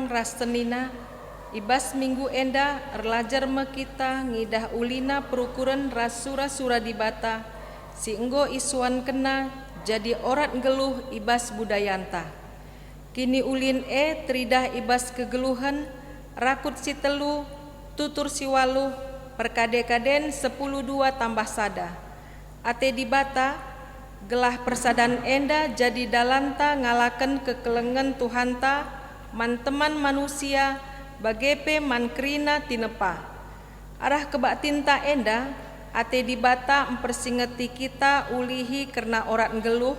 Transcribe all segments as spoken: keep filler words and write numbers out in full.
ras senina, i bas minggu enda erlajar me kita ngidah ulina perukuren ras sura-sura Dibata si enggo isuankenNa jadi orat nggeluh i bas budayanta. Kiniulin e teridah i bas kegeluhen, rakut si telu, tutur si waluh, perkade-kaden sepuluh dua tambah sada. Ate Dibata, gelah persadan enda jadi dalanta ngalaken kekelengen Tuhanta man teman manusia, bage pe man kerina tinepa. Arah kebaktinta enda, ate Dibata mpersingeti kita ulihi kerna orat nggeluh,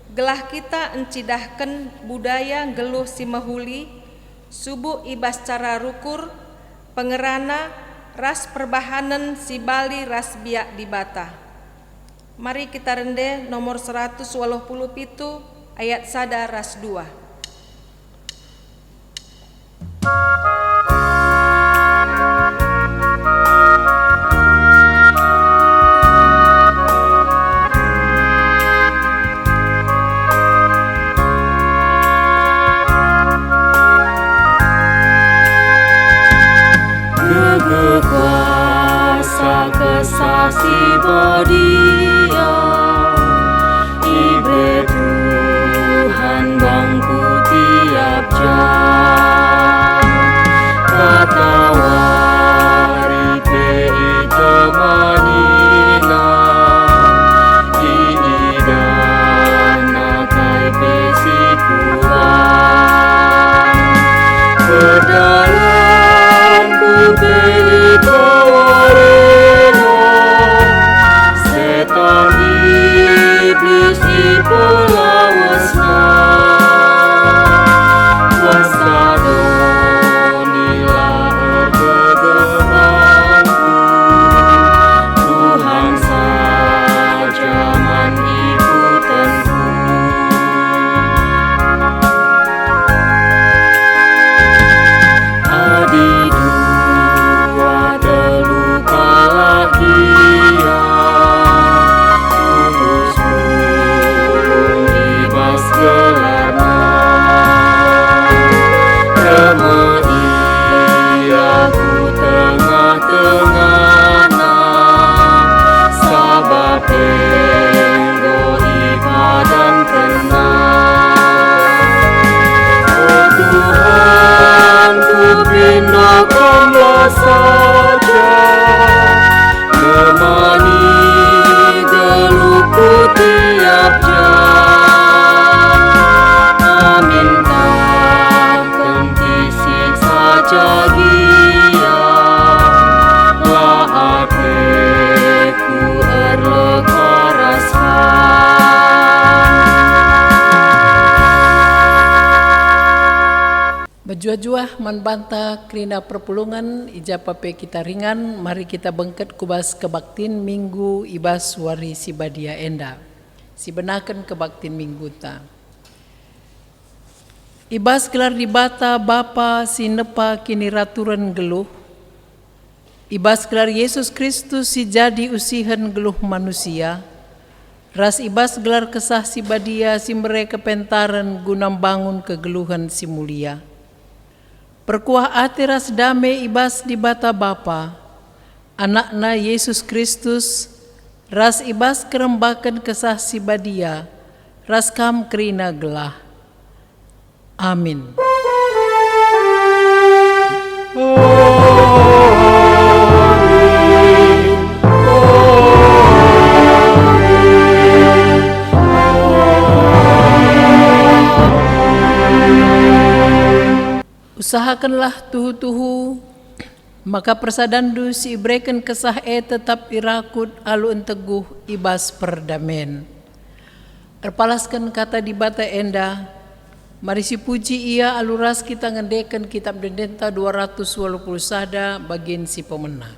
gelah kita encidahken budaya nggeluh si mehuli, subuk i bas cara rukur, pengerana, ras perbahanen si bali ras biak Dibata. Mari kita rende nomor seratus waluh puluh pitu ayat sada ras dua. Gegeh kuasa Kesah Si Badia, ibe Tuhan bangku tiap jam. Katawari pe itemaniNa, iidahNa kai pe si kurang. Kedalanku pe itawarina, setan iblis ipelawesna. Kuasa doni la ergegehenku, Tuhan saja man ikutenku. Adi dua telu kalak ia, tutus pulung i bas gelarNa. Reh me ia ku tengah-tengahna, sabap enggo ipadankenNa. O Tuhan, kupindo Kamlah saja, nemani geluhku tiap jam. Amin. Kentisik saja gia, la ateku erlekaraskan. Mejuah-juah man banta kerina perpulungen, i ja pe kita ringan, mari kita bengket ku bas kebaktin Minggu i bas wari si badia enda. Sibenaken kebaktin Mingguta. I bas gelar Dibata Bapa si nepa kiniraturen nggeluh, i bas gelar Yesus Kristus si jadi usihen nggeluh manusia, ras i bas gelar Kesah Si Badia si mere kepentaren guna mbangun kegeluhen si mulia. Perkuah ate ras dame i bas Dibata Bapa, AnakNa Yesus Kristus, ras i bas kerembaken Kesah Si Badia, ras kam kerina gelah. Amin. Usahakenlah tuhu-tuhu maka persadanndu si ibereken Kesah e tetap irakut alu enteguh i bas perdamen. Erpalasken Kata Dibata enda, mari sipuji Ia alu ras kita ngendeken Kitab Ende-endenta dua ratus waluh puluh sada, bagin si pemena.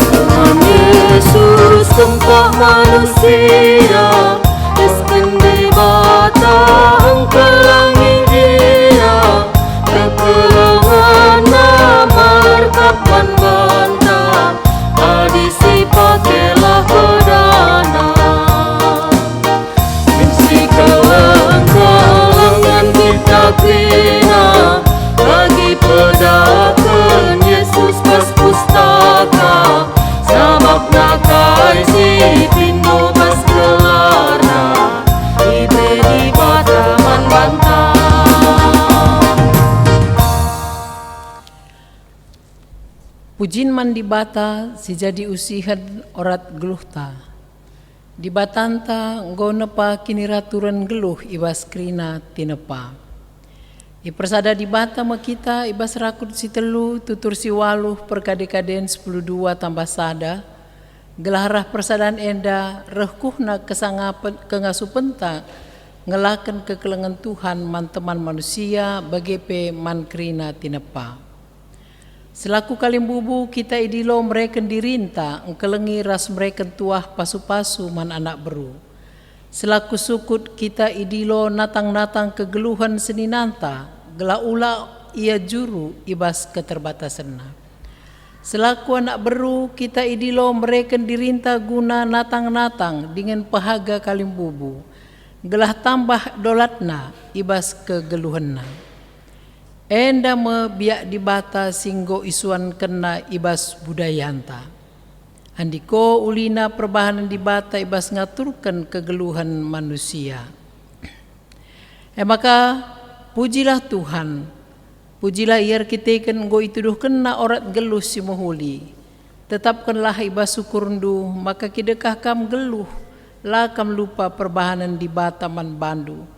Tuhan Yesus kempak manusia, Engkelengi ia, kekelengenna merkap man banta, adi sipakelah pedana. Min sikeleng-kelengen kita kerina, bagi pedaken Yesus bas pustaka, sabap nakai si pindo bas gelarna, ibe Dibata man banta. Pujin man Dibata si jadi usihen orat geluhta. Dibatanta enggo nepa kiniraturen nggeluh i bas kerina tinepa. Ipersada Dibata me kita i bas rakut si telu, tutur si waluh, perkade-kaden sepuluh dua tambah sada, gelah reh persadan enda reh kuhna kesangapen, kengasupenta ngelaken kekelengen Tuhan man teman manusia, bage pe man kerina tinepa. Selaku kalimbubu, kita idilo mereken dirinta engkelengi ras mereken tuah pasu-pasu man anak beru. Selaku sukut, kita idilo natang-natang kegeluhen seninanta, gelah ula ia juru i bas keterbatasenna. Selaku anak beru, kita idilo mereken dirinta guna natang-natang dingen pehaga kalimbubu, gelah tambah dolatna i bas kegeluhenna. Enda me biak Dibata si enggo isuankenNa i bas budayanta. Andiko ulina perbahanen Dibata i bas ngaturken kegeluhen manusia. E maka, pujilah Tuhan, pujilah Ia erkiteken enggo ituduhkenNa orat nggeluh si mehuli. Tetapkenlah i bas ukurndu maka kidekah kam nggeluh, la kam lupa perbahanen Dibata man bandu.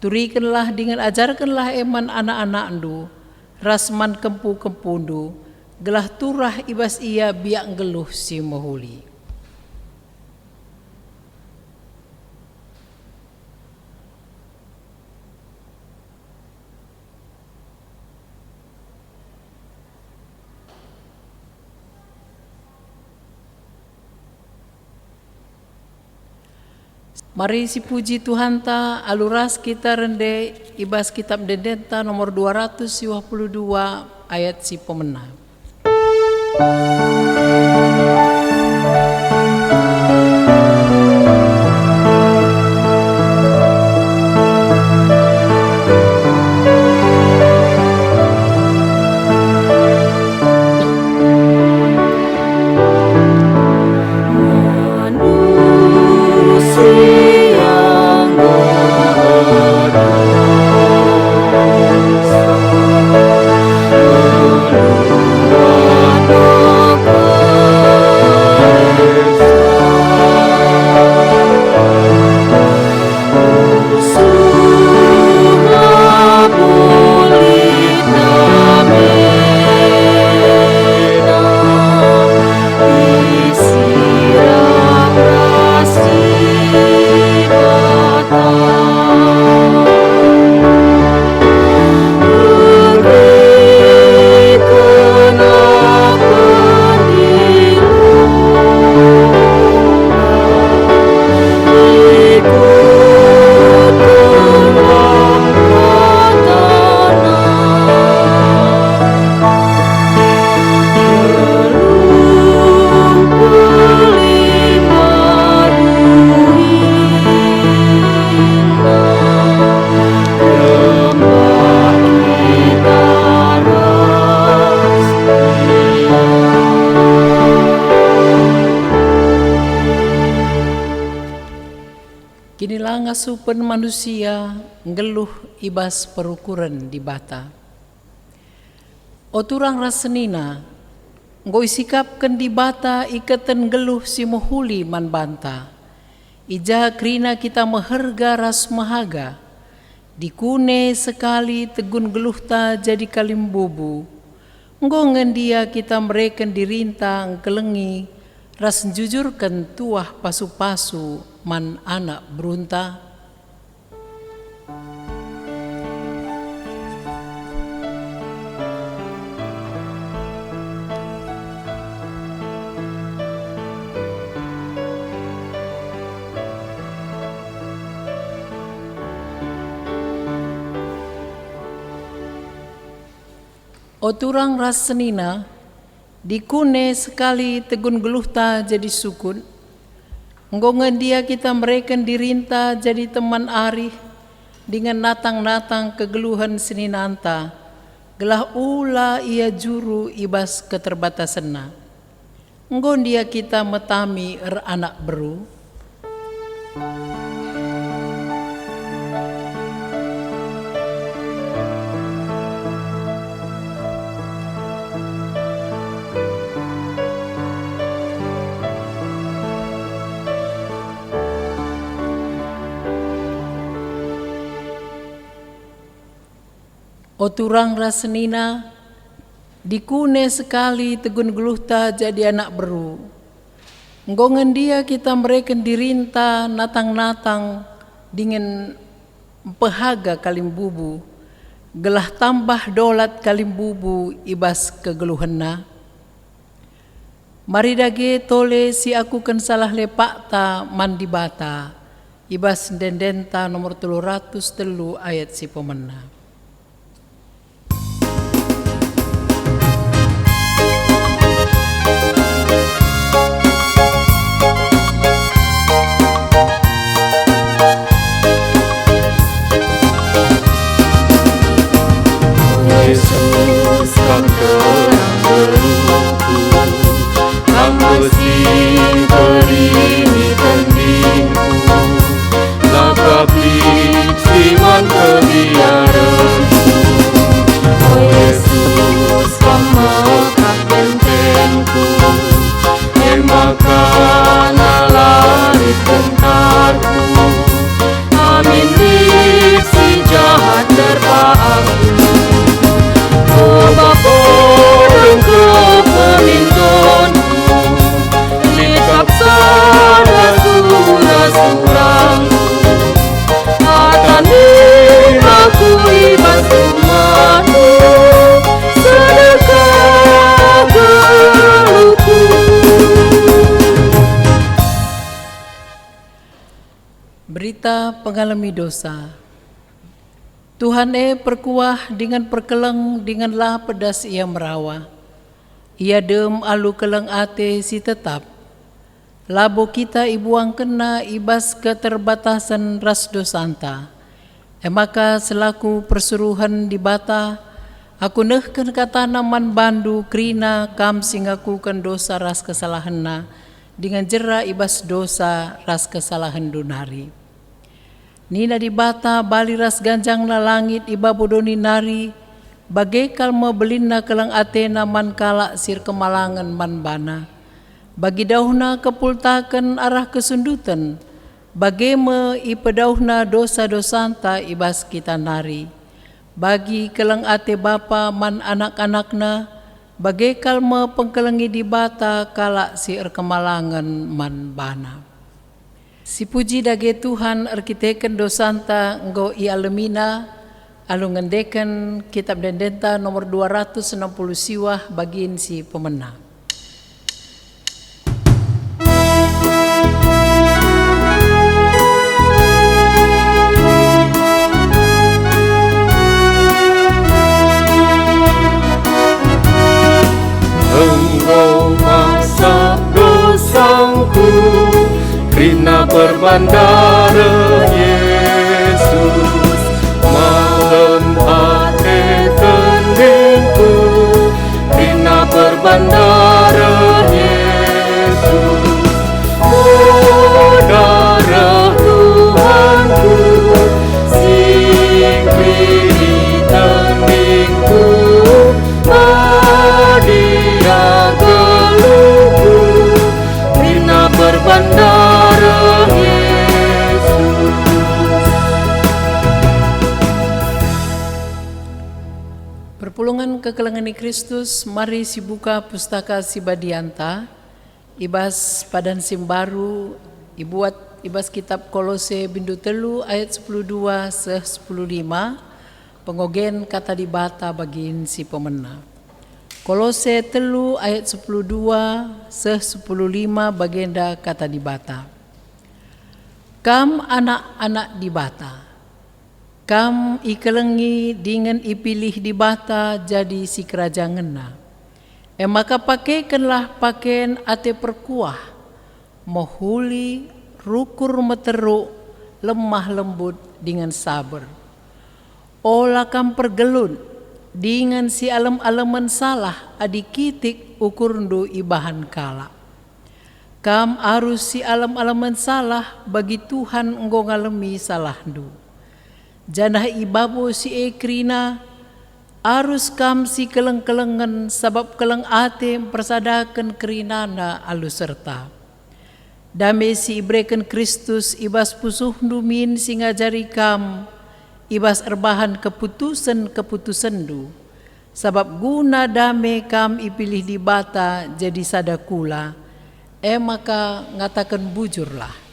Turikenlah dingen ajarkenlah e man anak-anakndu ras man kempu-kempundu, gelah turah i bas ia biak nggeluh si mehuli. Mari sipuji Tuhanta alu ras kita rende i bas Kitab Ende-endenta nomor dua ratus siwah puluh dua ayat si pemena. Kinilangasupen manusia nggeluh i bas perukuren Dibata. O turang ras senina, enggo isikapken Dibata iketen nggeluh si mehuli man banta. I ja kerina kita meherga ras mehaga. Dikune sekali tegun geluhta jadi kalimbubu. Enggo nge ndia kita mereken dirinta engkelengi ras njujurken tuah pasu-pasu man anak berunta? O turang ras senina, dikune sekali tegun geluhta jadi sukut. Enggo nge ndia kita mereken dirinta jadi teman arih dingen natang-natang kegeluhen seninanta, gelah ula ia juru i bas keterbatasenna. Enggo ndia kita metami eranak beru? O turang ras senina, dikune sekali tegun geluhta jadi anak beru. Enggo nge ndia kita mereken dirinta natang-natang dingen mpehaga kalimbubu, gelah tambah dolat kalimbubu i bas kegeluhenna? Mari dage tole siakuken salah lepakta man Dibata, i bas ende-endenta nomor telu ratus telu ayat si pemena. Yesus, Kam terang beruku, Kam besi beri ni tendingku, laka pik si man kebiarenku. O Yesus, Kam mekap bentenku, e maka la lit gentarku. Amin lit si jahat nerpa aku. O Bapa, dengke penintonku, lit kap salah sura-surangku. Atani aku i bas rumahNdu, sedekah geluhku. Berita pengalemi dosa. Tuhan e perkuah dingen perkeleng dingen la pedas Ia merawa. Ia dem alu keleng ate si tetap. Labo kita ibuangkenNa i bas keterbatasen ras dosanta. E maka selaku persuruhen Dibata, aku nehken katana man bandu kerina kam si ngakuken dosa ras kesalahenna, dingen jera i bas dosa ras kesalahenndu nari. Nina Dibata, bali ras ganjangna langit i babo doni nari, bage kal me belinna keleng atena man kalak si erkemalangen man baNa. Bagi dauhna kepultaken arah kesunduten, bage me ipedauhna dosa-dosanta i bas kita nari. Bagi keleng ate bapa man anak-anakna, bage kal me pengkelengi Dibata kalak si erkemalangen man baNa. Sipuji dage Tuhan erkiteken dosanta enggo ialemiNa, alu ngendeken Kitap Ende-endenta nomor dua ratus enam puluh siwah bagin si pemena. Enggo masak dosangku, kerina perban dareh Yesus. Malem ate tendingku, kerina perban dareh Yesus. O dareh Tuhanku, si ngkelini tendingku, badia geluhku, kerina perban dareh Yesus. Perpulungen kekelengen Kristus, mari sibuka Pustaka Si Badianta. I bas padan si mbaru, ibuat i bas Kitap Kolose bindu telu ayat sepuluh dua seh sepuluh lima, pengogen Kata Dibata bagin si pemena. Kolose telu ayat sepuluh dua seh sepuluh lima bagenda Kata Dibata. Kam anak-anak Dibata. Kam ikelengi dingen ipilih Dibata jadi sikerajangenNa. E maka pakekenlah paken ate perkuah, mehuli, rukur meteruk, lemah lembut, dingen saber. Ola kam pergelut, dingen sialem-alemen salah adi kitik ukurndu ibahan kalak. Kam arus sialem-alemen salah bagi Tuhan enggo ngalemi salahndu. Janah i babo si e kerina, arus kam sikeleng-kelengen, sabap keleng ate mpersadaken kerinana alu serta. Dame si ibereken Kristus i bas pusuhndu min si ngajari kam i bas erbahan keputusen-keputusenndu, sabap guna dame kam ipilih Dibata jadi sada kula, e maka ngataken bujurlah.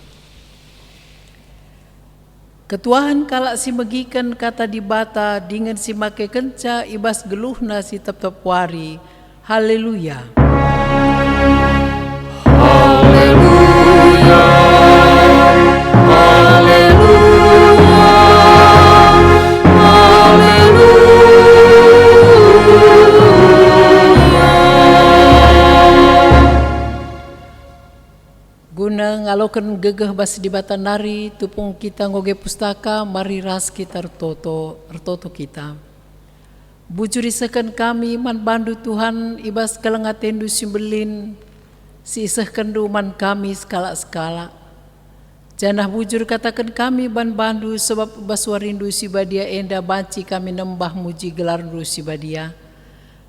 Ketuahen kalak si megiken Kata Dibata dingen si makekenca i bas geluhna si tep-tep wari. Haleluya! Haleluya! Haleluya! Haleluya! Guna ngaloken gegeh bas Dibata nari, tupung kita ngoge pustaka, mari ras kita ertoto, ertoto kita. Bujur isehken kami man bandu, Tuhan, i bas keleng atendu si mbelin, si isehkenndu man kami sekalak-sekalak. Janah bujur kataken kami man bandu, sabap i bas warindu si badia enda banci kami nembah muji gelarndu si badia.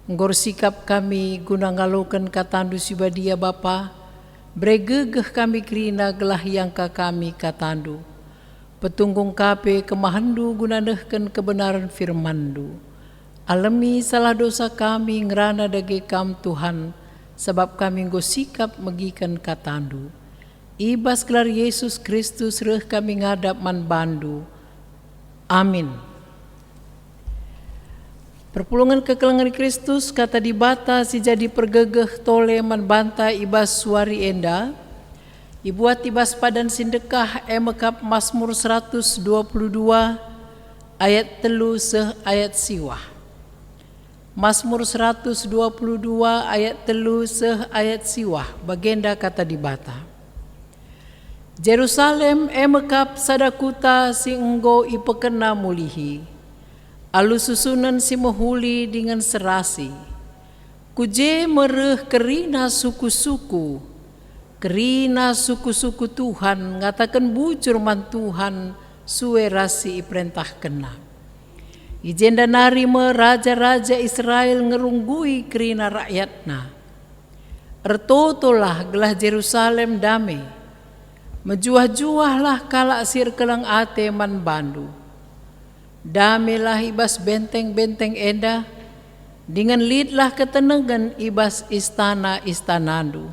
Enggo ersikap kami guna ngaloken katandu si badia, Bapa. Bere gegeh kami kerina gelah iangka kami katandu. Petunggung ka pe kemahenndu guna nehken kebenaren firmanndu. Alemi salah dosa kami ngerana dage kam, Tuhan, sabap kami enggo sikap megiken katandu. I bas gelar Yesus Kristus reh kami ngadap man bandu. Amin. Perpulungen kekelengen Kristus, Kata Dibata si jadi pergegeh tole man banta i bas wari enda, ibuat i bas padan si ndekah, e mekap Masmur seratus dua puluh dua ayat telu seh ayat siwah. Masmur seratus dua puluh dua ayat telu seh ayat siwah, bagenda Kata Dibata. Jerusalem e mekap sada kuta si enggo ipekena mulihi, alu susunen si mehuli dingen serasi. Ku je me reh kerina suku-suku, kerina suku-suku Tuhan ngataken bujur man Tuhan sue ras si iperentahkenNa. I jenda nari me raja-raja Israel ngerunggui kerina rakyatna. Ertotolah gelah Jerusalem dame. Mejuah-juahlah kalak si erkeleng ate man bandu. Damelah i bas benteng-benteng enda, dingen litlah ketenengen i bas istana-istanandu.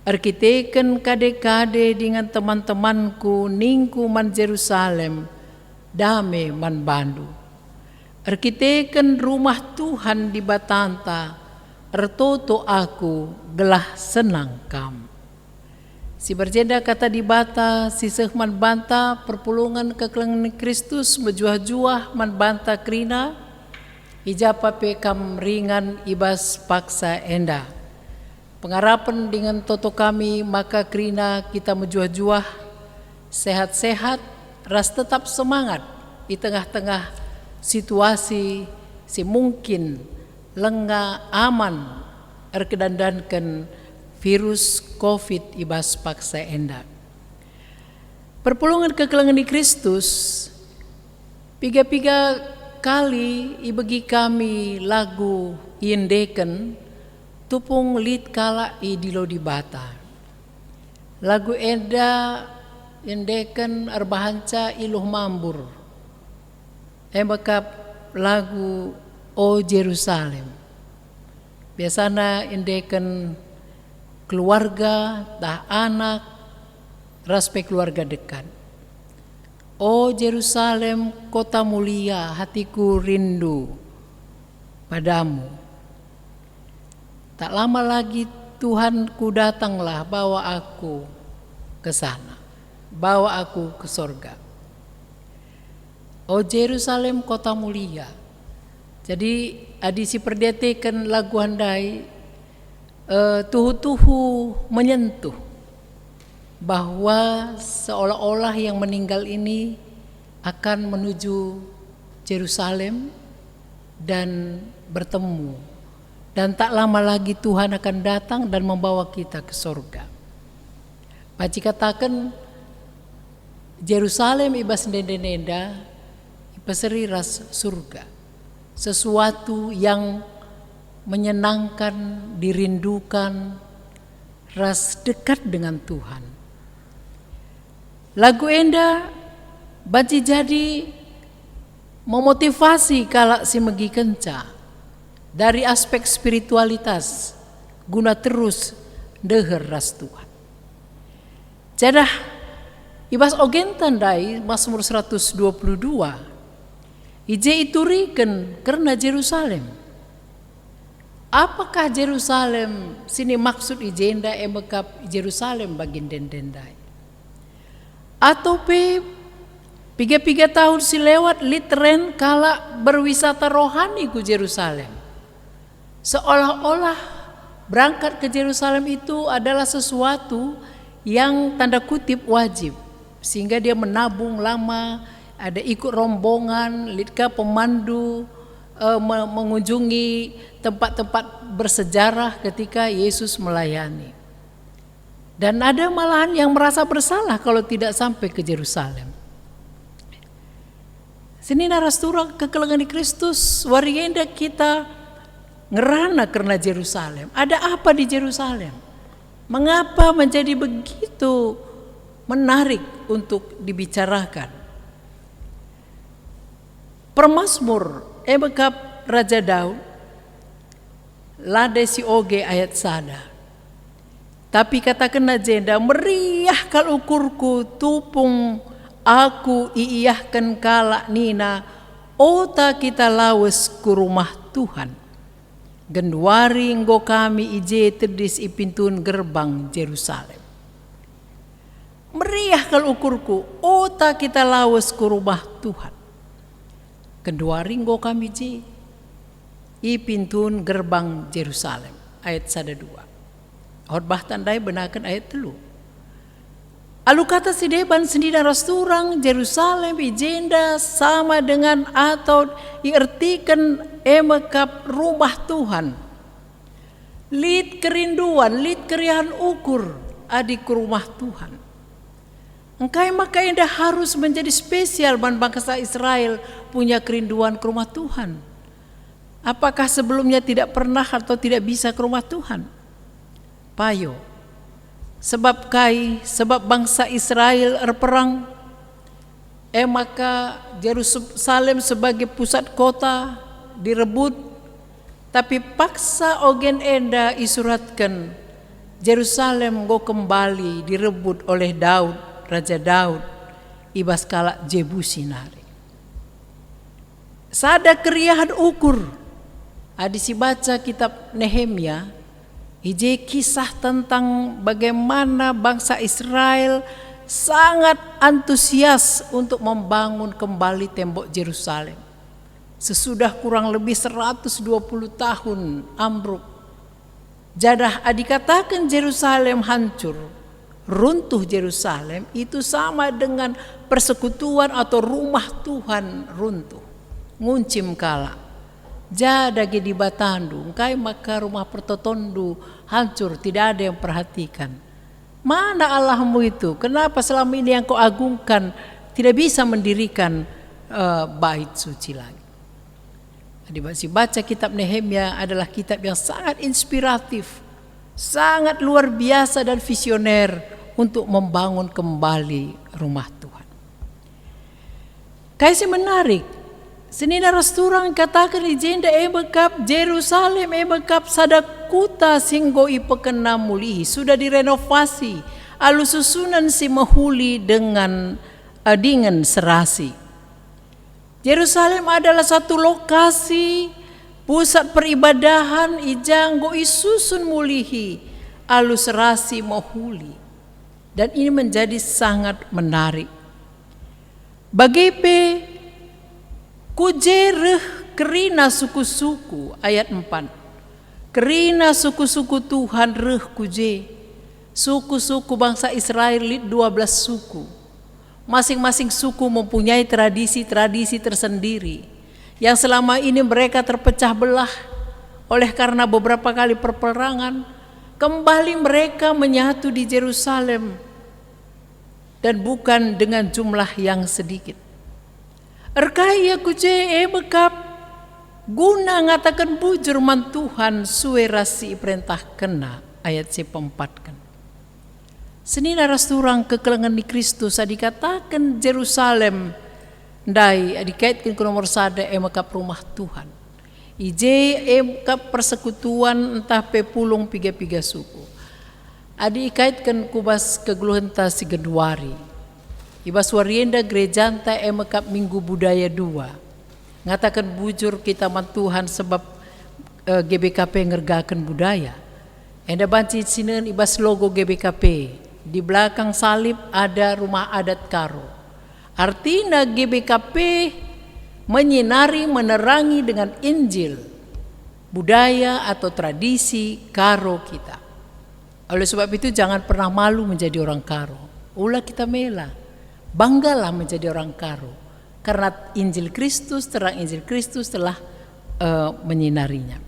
Erkiteken kade-kade dingen teman-temanku ningku man Jerusalem, "Dame man bandu." Erkiteken rumah Tuhan Dibatanta, ertoto aku gelah senang kam. Si berjenda Kata Dibata si seh man banta, perpulungen kekelengen Kristus mejuah-juah man banta kerina, i ja pe kam ringan i bas paksa enda. Pengarapen dingen toto kami maka kerina kita mejuah-juah, sehat-sehat, ras tetap semangat i tengah-tengah situasi si mungkin langa aman erkedandanken virus covid i bas paksa enda. Perpulungen kekelengen Kristus, piga-piga kali ibegi kami lagu iendeken tupung lit kalak idilo Dibata. Lagu enda iendeken erbahanca iluh mambur. E mekap lagu O Jerusalem. Biasana iendeken keluarga, tah anak, ras pe keluarga dekat. O Jerusalem, kota mulia, hatiku rindu padamu. Tak lama lagi, Tuhanku, datanglah, bawa aku ke sana, bawa aku ke sorga. O Jerusalem, kota mulia. Jadi, adi siperdiateken lagu ndai, eh, tuhu-tuhu menyentuh bahwa seolah-olah yang meninggal ini akan menuju Jerusalem dan bertemu. Dan tak lama lagi Tuhan akan datang dan membawa kita ke sorga. Banci kataken, Jerusalem i bas ndende-ndenda ipeseri ras surga, sesuatu yang menyenangkan, dirindukan, ras dekat dengan Tuhan. Lagu enda banci jadi memotivasi kalak si megikenca dari aspek spiritualitas guna terus ndeher ras Tuhan. Janah i bas ogenta ndai, Masmur seratus dua puluh dua, i je ituriken kerna Jerusalem. Apakah Jerusalem si nimaksud i jenda e me kap Jerusalem bagi ndende ndai? Atau pe piga-piga tahun si lewat lit ren kalak berwisata rohani ku Jerusalem? Seolah-olah berangkat ke Jerusalem itu adalah sesuatu yang tanda kutip wajib, sehingga dia menabung lama, ada ikut rombongan, lit ka pemandu, eh, me-, mengunjungi tempat-tempat bersejarah ketika Yesus melayani. Dan ada malahan yang merasa bersalah kalau tidak sampai ke Jerusalem. Senina ras turang kekelengen Kristus, wari enda kita ngerana kerna Jerusalem. Ada apa di Jerusalem? Mengapa menjadi begitu menarik untuk dibicarakan? Permasmur, e me kap Raja Daud, lade si oge ayat sada. Tapi katakenna jenda, "Meriah kal ukurku, tupung aku iiahken kalak nina, 'Ota kita lawes ku rumah Tuhan.'" Genduari enggo kami i je tedis i pintun gerbang Jerusalem. Meriah kal ukurku, ota kita lawes ku rumah Tuhan. Genduari enggo kami je i pintun gerbang Jerusalem. Ayat sada dua. Khotbahta ndai benaken ayat telu. Alu kata si deban senina ras turang, Jerusalem i jenda sama dengan atau iertiken e me kap rumah Tuhan. Lit kerinduan, lit keriahen ukur adi ku rumah Tuhan. Engkai maka enda harus menjadi spesial man bangsa Israel punya kerinduan ku rumah Tuhan? Apakah sebelumnya tidak pernah atau tidak bisa ku rumah Tuhan? Payo. Sebab kai? Sebab bangsa Israel erperang, e maka Jerusalem sebagai pusat kota direbut, tapi paksa ogen enda isuratken, Jerusalem enggo kembali direbut oleh Daud, Raja Daud, i bas kalak Jebusi nari. Sada keriahen ukur, adi sibaca kitab Nehemia, i je kisah tentang bagaimana bangsa Israel sangat antusias untuk membangun kembali tembok Jerusalem. Sesudah kurang lebih seratus dua puluh tahun ambruk, janah adi kataken Jerusalem hancur, runtuh Jerusalem, itu sama dengan persekutuan atau rumah Tuhan runtuh. Nguncim kalak. Ja dage Dibatandu, engkai maka rumah pertotonndu hancur, tidak ada yang perhatikan. Mana Allahmu itu? Kenapa selama ini yang kau agungkan tidak bisa mendirikan, eh, bait suci lagi? Jadi, sibaca kitab Nehemia adalah kitab yang sangat inspiratif, sangat luar biasa dan visioner untuk membangun kembali rumah Tuhan. Kai si menarik, senina ras turang kataken i jenda e me kap Jerusalem, e me kap sada kuta si enggo ipekena mulihi, sudah direnovasi alu susunan si mehuli dengan, eh, dingen serasi. Jerusalem adalah satu lokasi pusat peribadahan i ja enggo isusun mulihi alu serasi mehuli. Dan ini menjadi sangat menarik. Bage pe Ku je reh kerina suku-suku, ayat empat. Kerina suku-suku Tuhan reh ku je. Suku-suku bangsa Israel lit dua belas suku. Masing-masing suku mempunyai tradisi-tradisi tersendiri yang selama ini mereka terpecah belah oleh karena beberapa kali perperangan. Kembali mereka menyatu di Jerusalem, dan bukan dengan jumlah yang sedikit. Erkai ia ku je, e me kap guna ngataken bujur man Tuhan sue ras si iperentahkenNa, ayat si peempatken. Senina ras turang kekelengen ni Kristus, adi kataken Jerusalem ndai, adi kaitken ku nomor sada, e me kap rumah Tuhan. I je e kap persekutuan ntah pe pulung piga-piga suku. Adi ikaitken ku bas kegeluhenta si genduari, i bas wari enda gerejanta e me kap Minggu Budaya dua. Ngataken bujur kita man Tuhan sebab, eh, G B K P ngergaken budaya. Enda banci sinen i bas logo G B K P. Di belakang salib ada rumah adat Karo. Artina G B K P menyinari, menerangi dengan Injil, budaya atau tradisi Karo kita. Oleh sebab itu, jangan pernah malu menjadi orang Karo. Ula kita mela. Banggalah menjadi orang Karo. Karena Injil Kristus, terang Injil Kristus telah, eh, menyinarinya.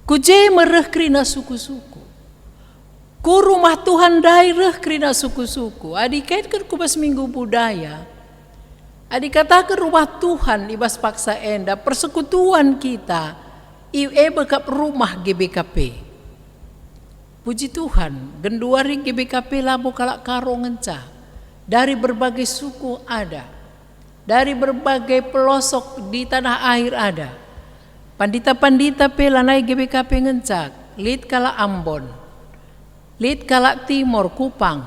Ku je me reh kerina suku-suku. Ku rumah Tuhan ndai reh kerina suku-suku. Adi kaitken ku bas Minggu Budaya, adi kataken rumah Tuhan i bas paksa enda, persekutuan kita, i, e me kap rumah G B K P. Puji Tuhan, genduari G B K P labo kalak Karo ngenca. Dari berbagai suku ada. Dari berbagai pelosok di tanah air ada. Pandita-pandita pe lanai G B K P ngenca, lit kalak Ambon, lit kalak Timor Kupang,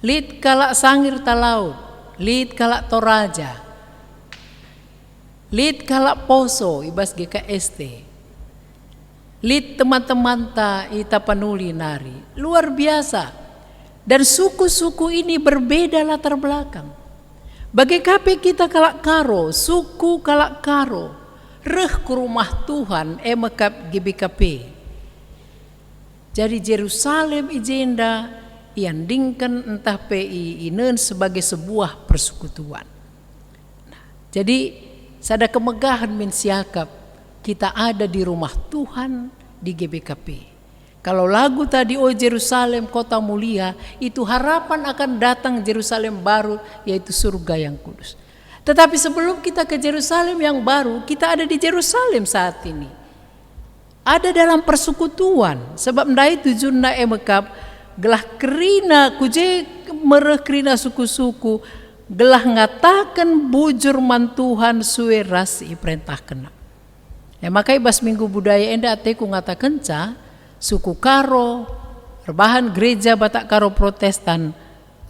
lit kalak Sangir Talaut, lit kalak Toraja, lit kalak Poso i bas G K S T. Lit teman-temanta i Tapanuli nari. Luar biasa. Dan suku-suku ini berbeda latar belakang. Bage ka pe kita kalak Karo, suku kalak Karo, reh ku rumah Tuhan, e me kap G B K P. Jadi Jerusalem i jenda iandingken ntah pe i-, inen sebagai sebuah persekutuan. Nah, jadi sada kemegahen min siakap kita ada di rumah Tuhan, di G B K P. Kalau lagu tadi, "O Jerusalem, kota mulia," itu harapan akan datang Jerusalem baru, yaitu surga yang kudus. Tetapi sebelum kita ke Jerusalem yang baru, kita ada di Jerusalem saat ini. Ada dalam persekutuan, sebab ndai tujunna e me kap gelah kerina, ku je me reh kerina suku-suku, gelah ngataken bujur man Tuhan sue ras si iperentahkenNa. E maka i bas Minggu Budaya enda ateku ngatakenca, suku Karo, erbahan Gereja Batak Karo Protestan,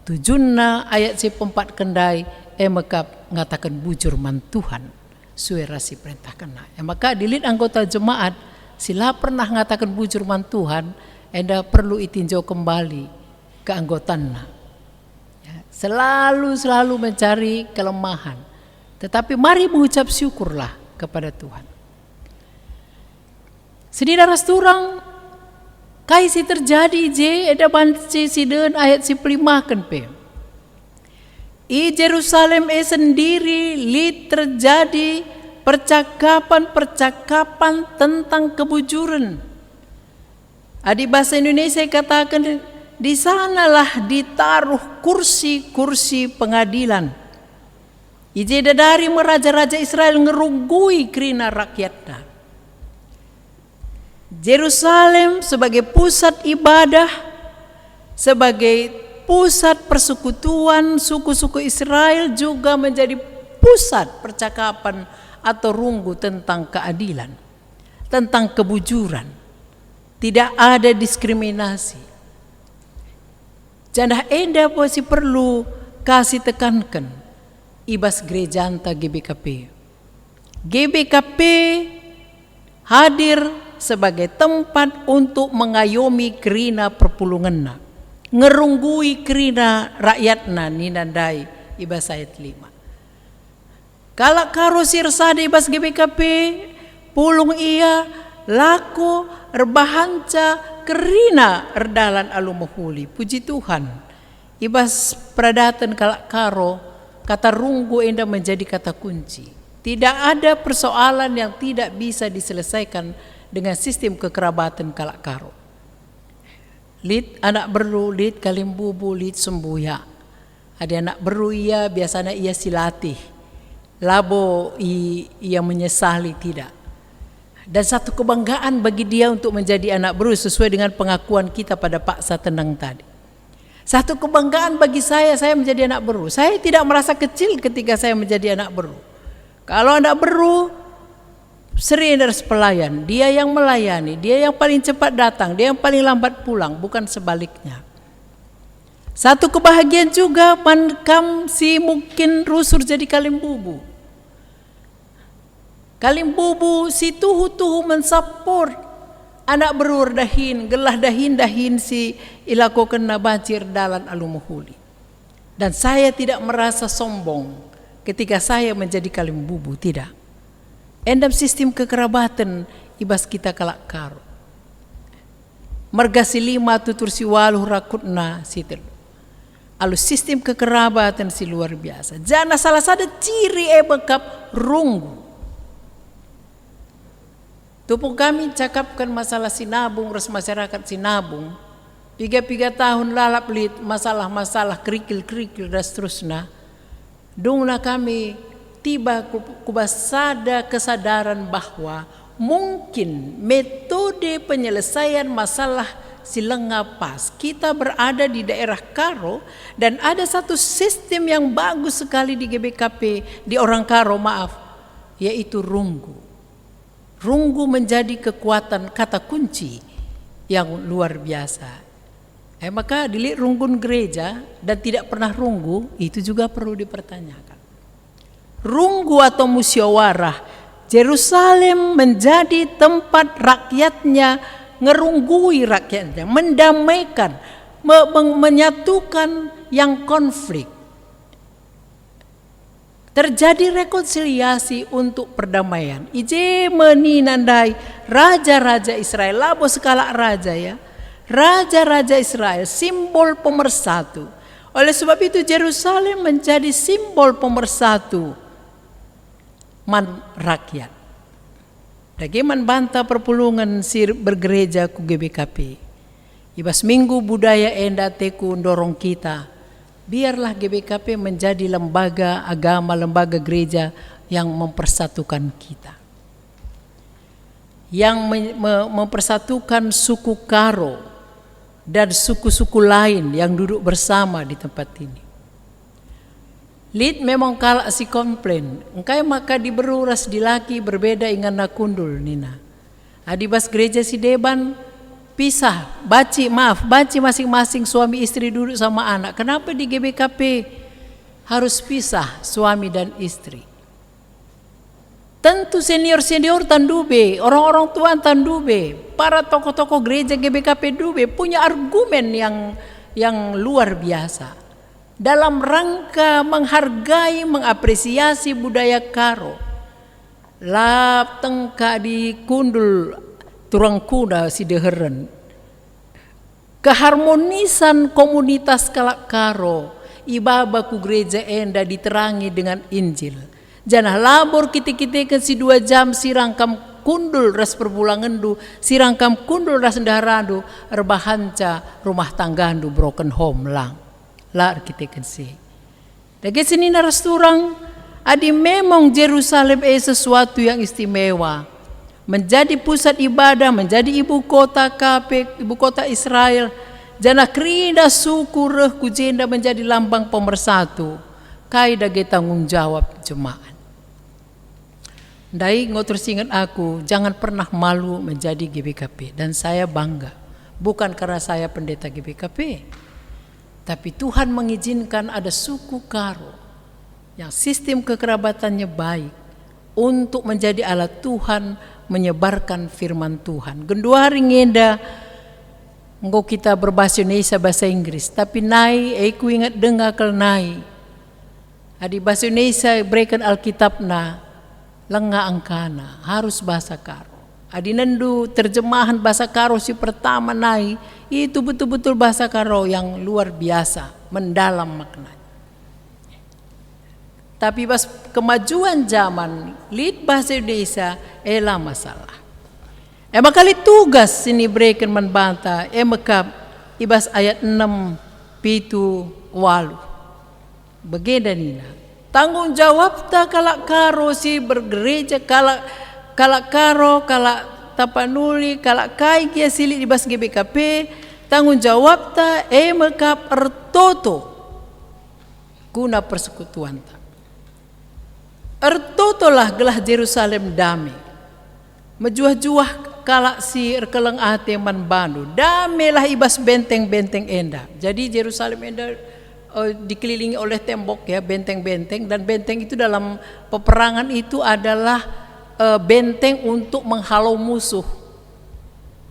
tujunna ayat si peempatken ndai, e me kap ngataken bujur man Tuhan sue ras si perentahkenNa. E maka adi lit anggota jemaat si la pernah ngataken bujur man Tuhan, enda perlu itinjau kembali keanggotanna. Ya, selalu, selalu mencari kelemahan. Tetapi mari mengucap syukurlah kepada Tuhan. Senina ras turang, kai si terjadi i je, enda banci sinen ayat si pelimaken pe. I Jerusalem e sendiri lit terjadi percakapan-percakapan tentang kebujuren. Adi bahasa Indonesia ikataken, di sanalah ditaruh kursi-kursi pengadilan. I je dadari me raja-raja Israel ngerunggui kerina rakyatna. Jerusalem sebagai pusat ibadah, sebagai pusat persekutuan suku-suku Israel, juga menjadi pusat percakapan atau runggu tentang keadilan, tentang kebujuran. Tidak ada diskriminasi. Janah enda pe si perlu ka sitekanken i bas gerejanta G B K P. G B K P hadir sebagai tempat untuk mengayomi kerina perpulungenna, ngerunggui kerina rakyatna, nina ndai i bas ayat lima. Kalak Karo si ersada i bas G B K P, pulung ia, lako, erbahanca, kerina erdalan alu mehuli. Puji Tuhan. I bas peradaten kalak Karo, kata runggu enda menjadi kata kunci. Tidak ada persoalan yang tidak bisa diselesaikan dengan sistem kekerabaten kalak Karo. Lit anak beru, lit kalimbubu, lit sembuyak. Adi anak beru ia, biasana ia si latih. Labo i-, ia menyesali, tidak. Dan satu kebanggaan bagi dia untuk menjadi anak beru sesuai dengan pengakuan kita pada paksa tenang tadi. Satu kebanggaan bagi saya, saya menjadi anak beru. Saya tidak merasa kecil ketika saya menjadi anak beru. Kalau anak beru, sering ras pelayan, dia yang melayani, dia yang paling cepat datang, dia yang paling lambat pulang, bukan sebaliknya. Satu kebahagiaan juga man kam si mungkin rusur jadi kalimbubu. Kalimbubu si tuhu-tuhu mensupport anak beru erdahin, gelah dahin-dahin si ilakokenna banci erdalan alu mehuli. Dan saya tidak merasa sombong ketika saya menjadi kalimbubu, tidak. Enda me sistem kekerabaten i bas kita kalak Karo. Merga si lima tutur si waluh rakutna si telu. Alu sistem kekerabaten si luar biasa. Janah salah sada ciri e bekap runggu. Tupung kami cakapken masalah sinabung ras masyarakat sinabung, piga-piga tahun lalap lit masalah-masalah kerikil-kerikil ras terusna, dungna kami tiba ku, ku bas sada kesadaran bahwa mungkin metode penyelesaian masalah si langa pas. Kita berada di daerah Karo dan ada satu sistem yang bagus sekali di G B K P, di orang Karo, maaf, yaitu runggu. Runggu menjadi kekuatan kata kunci yang luar biasa. Eh, maka adi lit runggun gereja dan tidak pernah runggu, itu juga perlu dipertanyakan. Runggu atau musyawarah, Jerusalem menjadi tempat rakyatnya ngerunggui rakyatnya, mendamaikan, me-, meng-, menyatukan yang konflik. Terjadi rekonsiliasi untuk perdamaian. I je me nina ndai raja-raja Israel, labo sekalak raja, ya. Raja-raja Israel, simbol pemersatu. Oleh sebab itu, Jerusalem menjadi simbol pemersatu man rakyat. Dage man banta perpulungen si bergereja ku G B K P. I bas minggu budaya enda ateku ndorong kita, biarlah G B K P menjadi lembaga agama, lembaga gereja yang mempersatukan kita. Yang me-, me-, mempersatukan suku Karo dan suku-suku lain yang duduk bersama di tempat ini. Lit memang kalak si komplain, engkai maka diberu ras dilaki berbeda inganna kundul, nina. Adi bas gereja si deban, pisah, banci, maaf, banci masing-masing suami istri duduk sama anak. Kenapa di G B K P harus pisah suami dan istri? Tentu senior-seniorta ndube, orang-orang tuanta ndube, para tokoh-tokoh gereja G B K P ndube punya argumen yang, yang luar biasa dalam rangka menghargai, mengapresiasi budaya Karo. La tengka adi kundul turangkuna si deheren. Keharmonisan komunitas kalak Karo ibaba ku gereja enda diterangi dengan Injil. Janah labo erkite-kiteken si dua jam sirang kam kundul ras perbulangenndu, sirang kam kundul ras ndeharandu, erbahanca rumah tanggandu broken home, lang. La erkiteken si. Dage senina ras turang, adi memang Jerusalem e sesuatu yang istimewa, menjadi pusat ibadah, menjadi ibu kota ka pe, ibu kota Israel, janah kerina suku reh ku jenda menjadi lambang pemersatu, kai dage tanggung jawab jemaat? Ndai enggo terus inget aku, jangan pernah malu menjadi G B K P. Dan saya bangga, bukan karena saya pendeta G B K P, tapi Tuhan mengizinkan ada suku Karo yang sistem kekerabatannya baik untuk menjadi alat Tuhan menyebarkan firman Tuhan. Genduari ngenda enggo kita berbahasa Indonesia, bahasa Inggris, tapi nai, e, kuinget denga kal nai. Adi bahasa Indonesia ibereken Alkitabna, langa angkana, harus bahasa Karo. Adi nendu terjemahan bahasa Karo si pertama nai, itu betul-betul bahasa Karo yang luar biasa, mendalam maknanya. Tapi bas kemajuan zaman, lit bahasa Indonesia, eh, la masalah. E maka lit tugas si ibereken man banta, e mekap i bas ayat enem, pitu, waluh. Bagenda nina, tanggung jawabta kalak Karo si bergereja, kalak, kalak Karo, kalak Tapanuli, kalak kai gia si lit i bas G B K P, tanggung jawabta e mekap ertoto guna persekutuanta. Ertotolah gelah Jerusalem dame. Mejuah-juah kalak si erkeleng ate man bandu. Damelah i bas benteng-benteng enda. Jadi Jerusalem enda, eh, dikelilingi oleh tembok, ya, benteng-benteng, dan benteng itu dalam peperangan itu adalah, eh, benteng untuk menghalau musuh.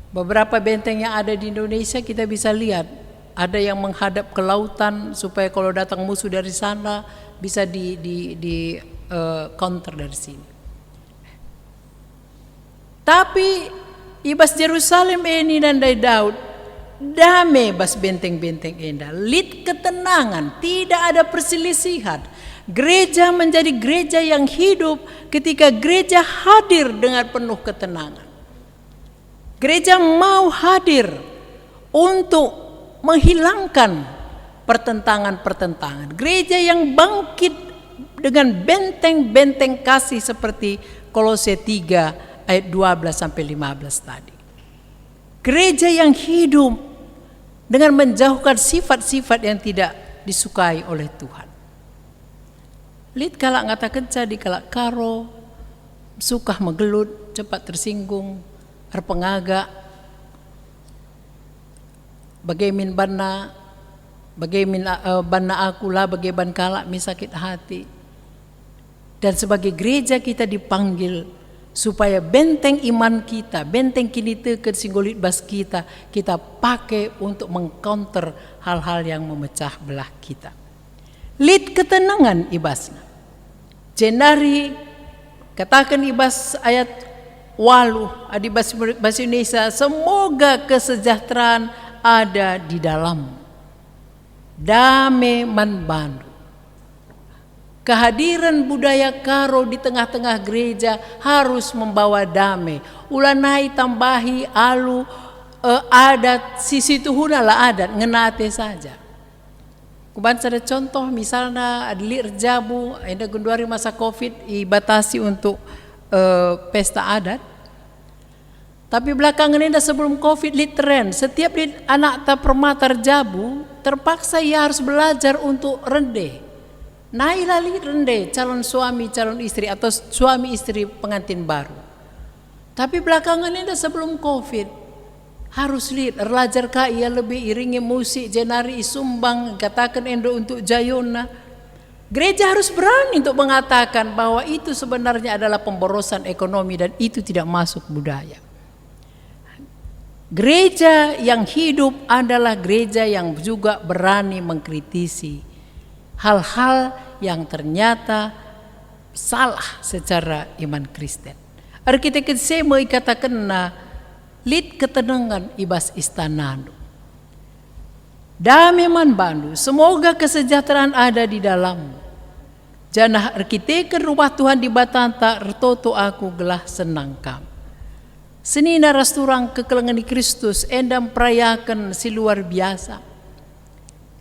Beberapa benteng yang ada di Indonesia kita bisa lihat, ada yang menghadap ke lautan supaya kalau datang musuh dari sana bisa di, di, di, eh, counter dari sini. Tapi i bas Jerusalem e nina ndai Daud, dame bas benteng-benteng enda, lit ketenangan, tidak ada perselisihan. Gereja menjadi gereja yang hidup ketika gereja hadir dengan penuh ketenangan. Gereja mau hadir untuk menghilangkan pertentangan-pertentangan. Gereja yang bangkit dengan benteng-benteng kasih seperti Kolose tiga ayat dua belas sampai lima belas tadi. Gereja yang hidup dengan menjauhkan sifat-sifat yang tidak disukai oleh Tuhan. Lit kalak ngatakenca adi kalak Karo, sukah megelut, cepat tersinggung, erpengagak. Bage min banna, bage min, eh, banna aku, la bage ban kalak min sakit hati. Dan sebagai gereja kita dipanggil supaya benteng iman kita, benteng kiniteken si enggo lit bas kita, kita pake untuk mengcounter hal-hal yang memecah belah kita. Lit ketenangan i basna. Jenari kataken i bas ayat waluh, adi bas, bas Indonesia, "Semoga kesejahteraan ada di dalam." Dame man bandu. Kehadiran budaya Karo di tengah-tengah gereja harus membawa dame. Ulanai tambahi alu, eh, adat, si situhuna la adat, ngena ate saja. Kuban sada contoh, misalna adi lit erjabu, enda genduari masa covid ibatasi untuk, eh, pesta adat. Tapi belakangen enda sebelum covid lit tren, setiap lit anakta permata erjabu, terpaksa ia harus belajar untuk rende. Nai la lit rende calon suami, calon istri, atau suami istri pengantin baru. Tapi belakangen enda sebelum covid, harus lit, erlajar ka ia lebih, iringi musik, jenari isumbang, kataken enda untuk jayona. Gereja harus berani untuk mengatakan bahwa itu sebenarnya adalah pemborosan ekonomi dan itu tidak masuk budaya. Gereja yang hidup adalah gereja yang juga berani mengkritisi hal-hal yang ternyata salah secara iman Kristen. Erkiteken si e me ikatakenna, "Lit ketenengen i bas istanandu." Dame man bandu, semoga kesejahteraan ada di dalammu. Janah erkiteken Rumah Tuhan Dibatanta ertoto aku gelah senang kam. Senina ras turang kekelengen Kristus enda mperayaken si luar biasa.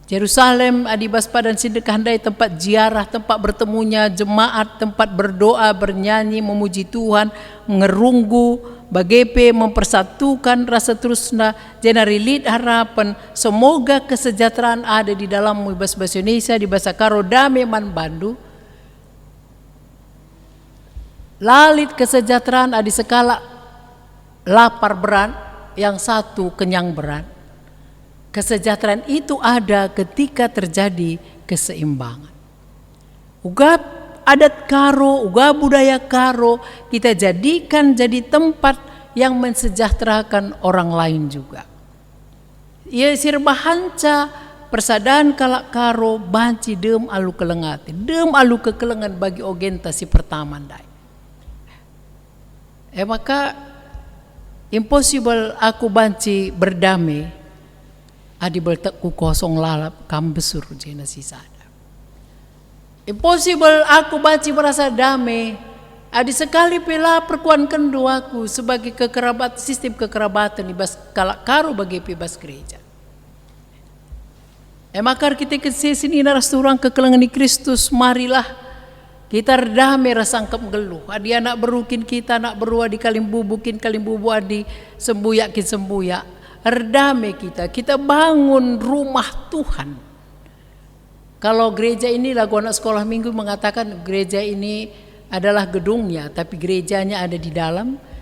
Jerusalem, adi bas padan si ndekah ndai tempat ziarah, tempat bertemunya jemaat, tempat berdoa, bernyanyi, memuji Tuhan, ngerunggu, bage pe mempersatukan rasa terusna, jenari lit harapen, semoga kesejahteraan ada di dalammu, i bas bahasa Indonesia, di bahasa Karo, dame man bandu. La lit kesejahteraan adi sekalak lapar berat, yang satu kenyang berat. Kesejahteraan itu ada ketika terjadi keseimbangan. Uga adat Karo, uga budaya Karo, kita jadikan jadi tempat yang mensejahterakan orang lain juga. Ia si erbahanca Persadan kalak Karo banci dem alu keleng ate, dem alu kekelengen bagi ogenta si pertama ndai. E maka, impossible aku banci berdame adi beltekku kosong lalap kam besur jena sisada. Impossible aku banci merasa dame adi sekali pe la perkuankenndu aku sebagai kekerabat, sistem kekerabaten i bas kalak Karo bage pe i bas gereja. E maka erkiteken si senina ras turang kekelengen i Kristus, marilah kita erdame ras sangkep nggeluh. Adi anak beru kin kita, anak beru adi kalimbubu kin kalimbubu, adi sembuyak kin sembuyak. Erdame kita, kita bangun rumah Tuhan. Kalau gereja ini, lagu anak sekolah minggu mengatakan gereja ini adalah gedungnya, tapi gerejanya ada di dalam.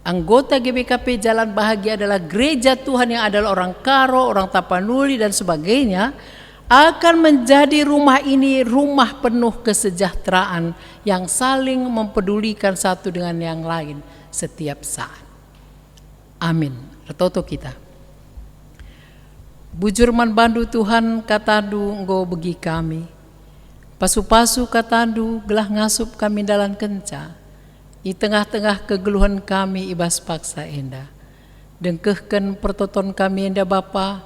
Anggota G B K P Jalan Bahagia adalah gereja Tuhan yang adalah orang Karo, orang Tapanuli, dan sebagainya, akan menjadi rumah ini rumah penuh kesejahteraan yang saling mempedulikan satu dengan yang lain setiap saat. Amin. Ertoto kita. Bujur man bandu Tuhan, katandu enggo begi kami. Pasu-pasu katandu gelah ngasup kami ndalankenca i tengah-tengah kegeluhen kami i bas paksa enda. Dengkehken pertoton kami enda Bapa,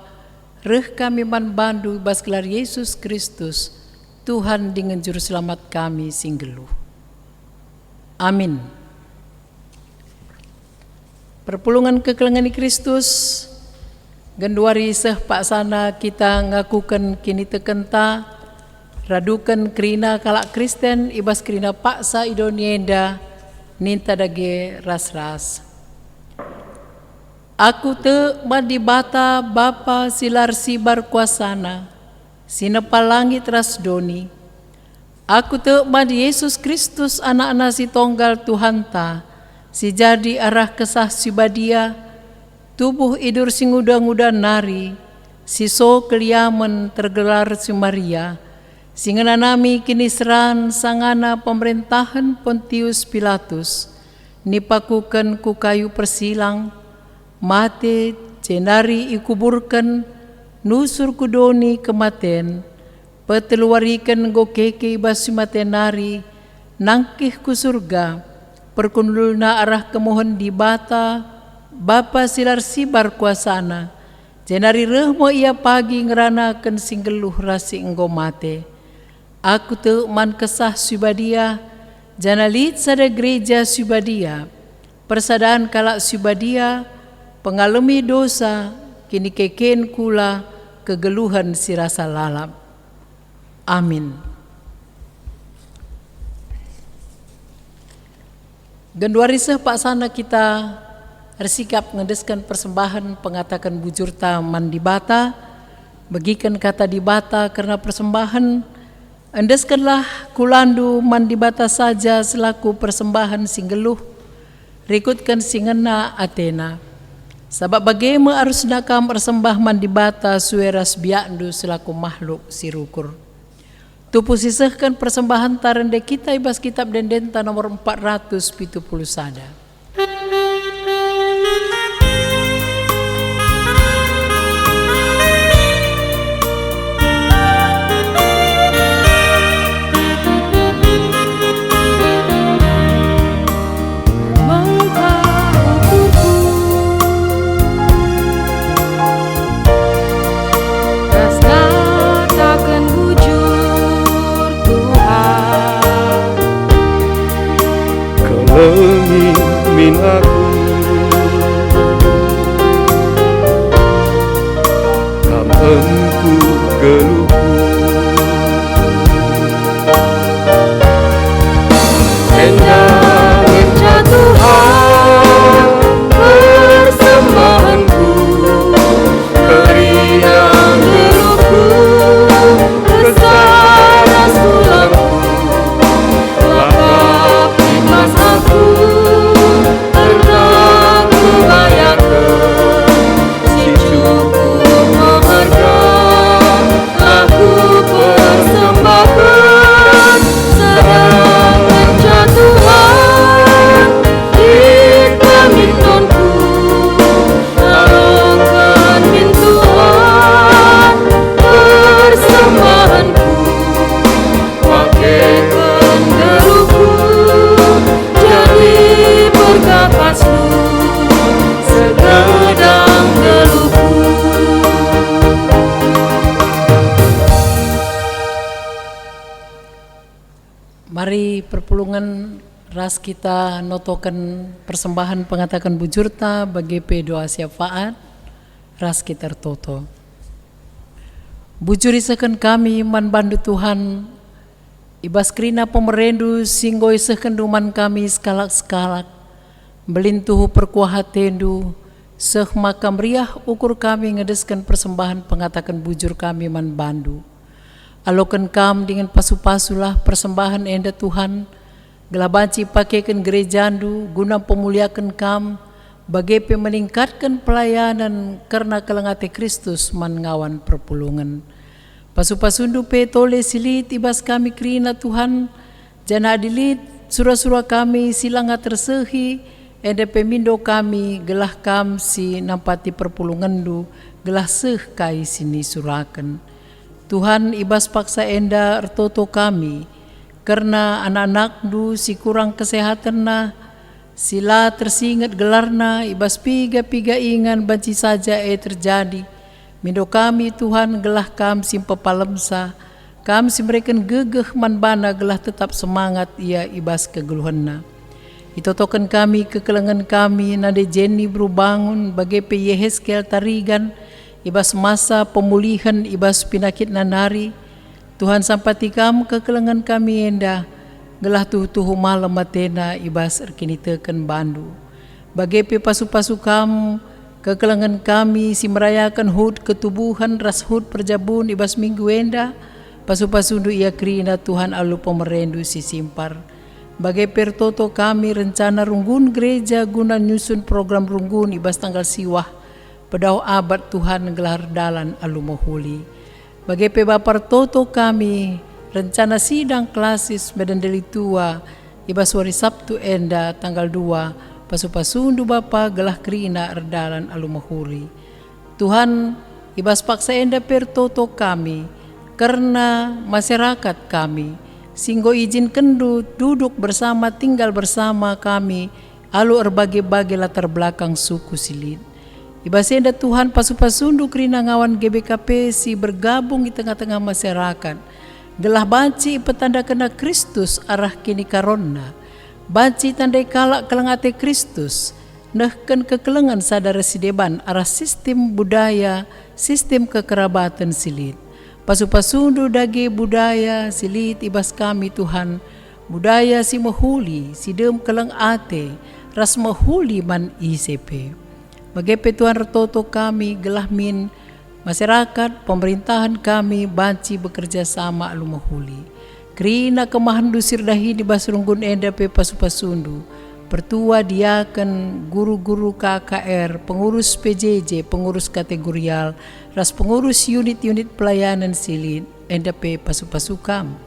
reh kami man bandu i bas gelar Yesus Kristus, Tuhan dingen Juru Selamat kami si nggeluh. Amin. Perpulungen kekelengen i Kristus, genduari seh paksana kita ngakuken kinitekenta, raduken kerina kalak Kristen i bas kerina paksa i doni enda, ninta dage ras-ras. Aku tek man Dibata, Bapa si la ersibar kuasaNa, si nepa langit ras doni. Aku tek man Yesus Kristus, AnakNa si Tonggal Tuhanta, si jadi arah Kesah Si Badia, tubuh idur si nguda-nguda nari, si so keliamen tergelar si Maria, si ngenanami kiniseran sangana pemerentahen Pontius Pilatus, nipakuken ku kayu persilang, mate, jenari ikuburken, nusur ku doni kematen, peteluwariken enggo keke i bas si mate nari, nangkih ku Surga, perkundulna arah kemuhen Dibata, Bapa si la ersibar kuasaNa, jenari reh me Ia pagi ngeranaken si nggeluh ras si enggo mate. Aku tek man Kesah Si Badia, janah lit sada gereja si badia, persadan kalak si badia, pengalemi dosa, kinikeken kula, kegeluhen si rasa lalap. Amin. Genduari seh paksana kita ersikap ngendesken persembahen pengataken bujurta man Dibata, begiken Kata Dibata kerna persembahen, "Endeskenlah kulandu man Dibata saja selaku persembahen si nggeluh, rikutken si ngena ateNa. Sabap bage me arusna kam ersembah man Dibata sue ras biakndu selaku mahluk si rukur." Tupu sisehken persembahenta rende kita i bas Kitap Ende-endenta nomor empat ratus pitu puluh sada. Engkau ukurku, ras kataken bujur, Tuhan. Kelengi Mari perpulungen ras kita notoken persembahen pengataken bujurta, bage pe doa syafaat, ras kita ertoto. Bujur isehken kami man bandu Tuhan, i bas kerina pemereNdu si enggo isehkenNdu man kami sekalak-sekalak. Mbelin tuhu perkuah ateNdu, seh maka meriah ukur kami ngedesken persembahen pengataken bujur kami man bandu. Aloken Kam dingen pasu-pasulah persembahen enda, Tuhan, gelah banci ipakeken gerejaNdu guna pemuliaken Kam, bage pe meningkatken pelayanen kerna keleng ate Kristus man ngawan perpulungen. Pasu-pasuNdu pe tole si lit i bas kami kerina, Tuhan, janah adi lit sura-sura kami si langa tersehi, enda pe mindo kami gelah Kam si nampati perpulungenNdu, gelah seh kai si nisuraken. Tuhan, i bas paksa enda ertoto kami kerna anak-anakNdu si kurang kesehatenna, si la tersinget gelarna i bas piga-piga ingan banci saja e terjadi. Mindo kami, Tuhan, gelah Kam si mpepalemsa, Kam si mereken gegeh man bana gelah tetap semangat ia i bas kegeluhenna. Itotoken kami kekelengen kami nande Jenny beru Bangun, bage pe Yehezkiel Tarigan, i bas masa pemulihen i bas penakitna nari. Tuhan, sampati Kam kekelengen kami enda, gelah tuhu-tuhu malem atena i bas erkiniteken bandu. Bage pe pasu-pasu Kam kekelengen kami si merayaken hut ketubuhen ras hut perjabun i bas minggu enda. Pasu-pasuNdu ia kerina, Tuhan, alu pemereNdu si simpar. Bage pe ertoto kami rencana runggun gereja guna nyusun program runggun i bas tanggal siwah pedauh abad, Tuhan, gelah erdalan alu mehuli. Bage pe Bapa, ertoto kami rencana sidang klasis Medan Delitua i bas wari Sabtu enda tanggal dua, pasu-pasuNdu Bapa gelah kerina erdalan alu mehuli. Tuhan, i bas paksa enda pe ertoto kami kerna masyarakat kami, si enggo izinkenNdu duduk bersama, tinggal bersama kami, alu erbage-bage latar belakang suku si lit. I bas enda, Tuhan, pasu-pasuNdu kerina ngawan G B K P si bergabung i tengah-tengah masyarakat, gelah banci ipetandakenna Kristus arah kinikaronna, banci itandai kalak keleng ate Kristus, nehken kekelengen sada ras si deban arah sistem budaya, sistem kekerabaten si lit. Pasu-pasuNdu dage budaya si lit i bas kami, Tuhan, budaya si mehuli, si dem keleng ate, ras mehuli man ise pe. Bage pe, Tuhan, ertoto kami gelah min masyarakat, pemerintahen kami banci bekerja sama alu mehuli. Kerina kemahenNdu si erdahin i bas runggun enda pe pasu-pasuNdu, pertua, diaken, guru-guru K K R, pengurus P J J, pengurus kategorial, ras pengurus unit-unit pelayanen si lit, enda pe pasu-pasu Kam.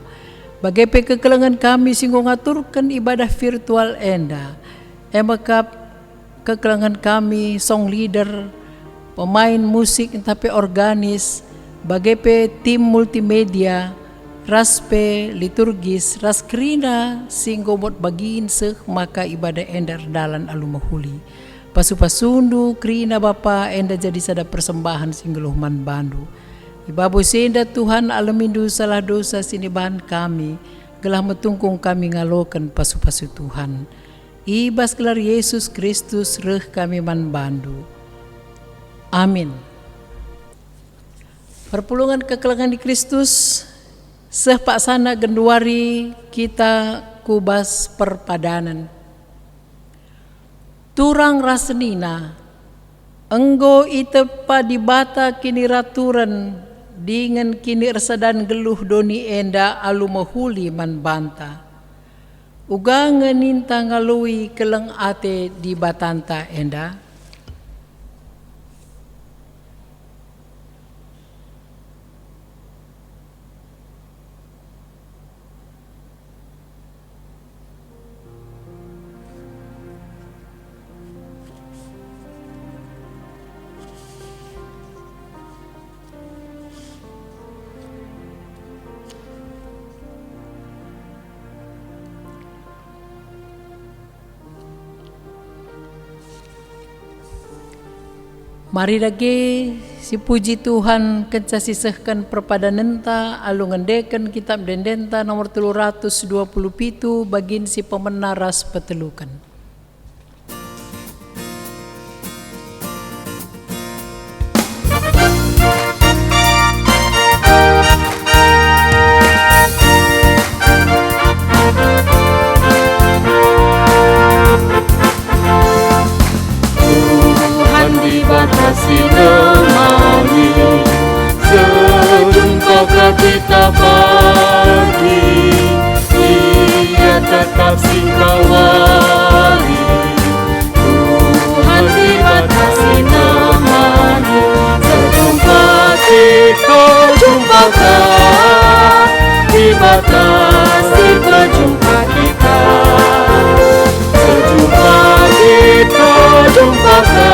Bage pe kekelengen kami si enggo ngaturken ibadah virtual enda, e me kap kekelengen kami song leader, pemain musik ntah pe organis, bage pe tim multimedia, ras pe liturgis, ras kerina si enggo buat bagin seh maka ibadah enda erdalan alu mehuli. Pasu-pasuNdu kerina Bapa enda jadi sada persembahen si nggeluh man baNdu. I babo si enda, Tuhan, alemindu salah dosa si nibahan kami, gelah metungkung kami ngaloken pasu-pasu Tuhan. I bas gelar Yesus Kristus reh kami man baNdu. Amin. Perpulungen kekelengen di Kristus, seh paksana genduari kita ku bas perpadanen. Turang ras senina, enggo itepa Dibata kiniraturen dingen kiniersadan nggeluh doni enda alu mehuli man banta. Uga nge ninta ngaloi keleng ate Dibatanta enda? Mari dage sipuji Tuhan kenca sisehken perpadanenta alu ngendeken Kitab Ende-endenta nomor telu ratus dua puluh pitu, bagin si pemena ras peteluken. Tuhan Dibata si nemani, sejumpa ka kita pagi, Ia tetap singkawari. Tuhan Dibata si nemani, sejumpa kita jumpa ka, Dibata si pejumpa kita. Sejumpa kita jumpa ka,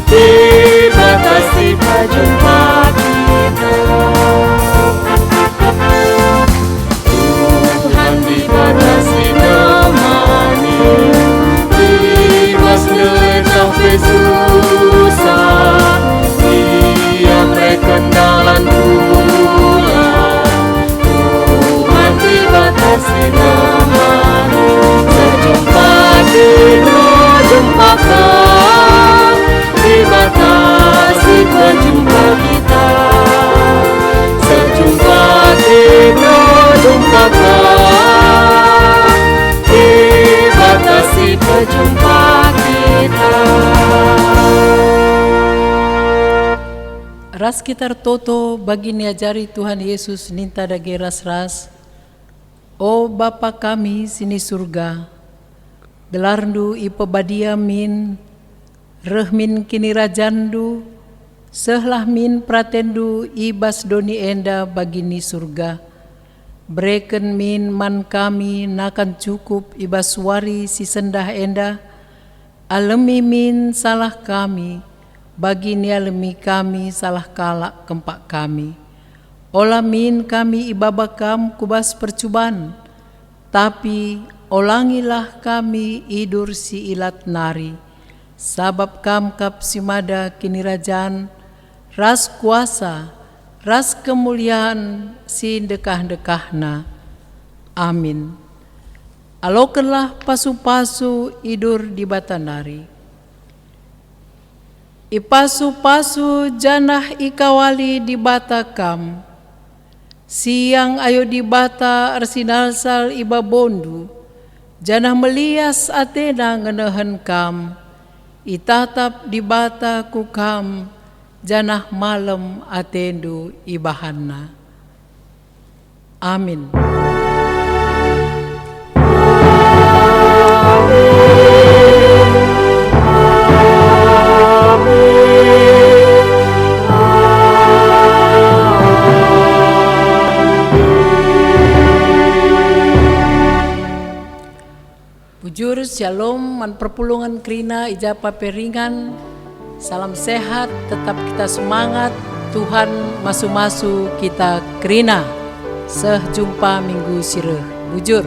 Dibata si pejumpa kita. Tuhan Dibata si nemani, i bas ngeleta pe susah, Ia mereken dalan pulang. Tuhan Dibata si nemani, sejumpa kita jumpa ka, Dibata si pejumpa kita. Sejumpa kita jumpa ka, Dibata si pejumpa kita. Ras kita ertoto bagi niajari Tuhan Yesus ninta dage ras-ras, "O Bapa kami si ni Surga, gelarNdu ipebadia min, reh min kinirajanNdu, sehlah min peratenNdu i bas doni enda bagi ni Surga. Bereken min man kami nakan cukup i bas wari si sendah enda, alemi min salah kami, bagi nialemi kami salah kalak kempak kami. Ola min kami ibaba Kam ku bas percuban, tapi olangilah kami idur si ilat nari, sabap Kam kap si mada kinirajan, ras kuasa, ras kemulian si ndekah-ndekahna. Amin." Alokenlah pasu-pasu idur Dibata nari. Ipasu-pasu janah ikawali Dibata kam. Siang ayo Dibata ersinalsal i babondu, janah melias ateNa ngenehen kam. Itatap Dibata ku kam, janah malem atendu ibahanNa. Amin. Bujur, Shalom man perpulungen kerina i ja pe ringan. Salam sehat, tetap kita semangat. Tuhan masu-masu kita kerina. Seh jumpa minggu si reh. Bujur.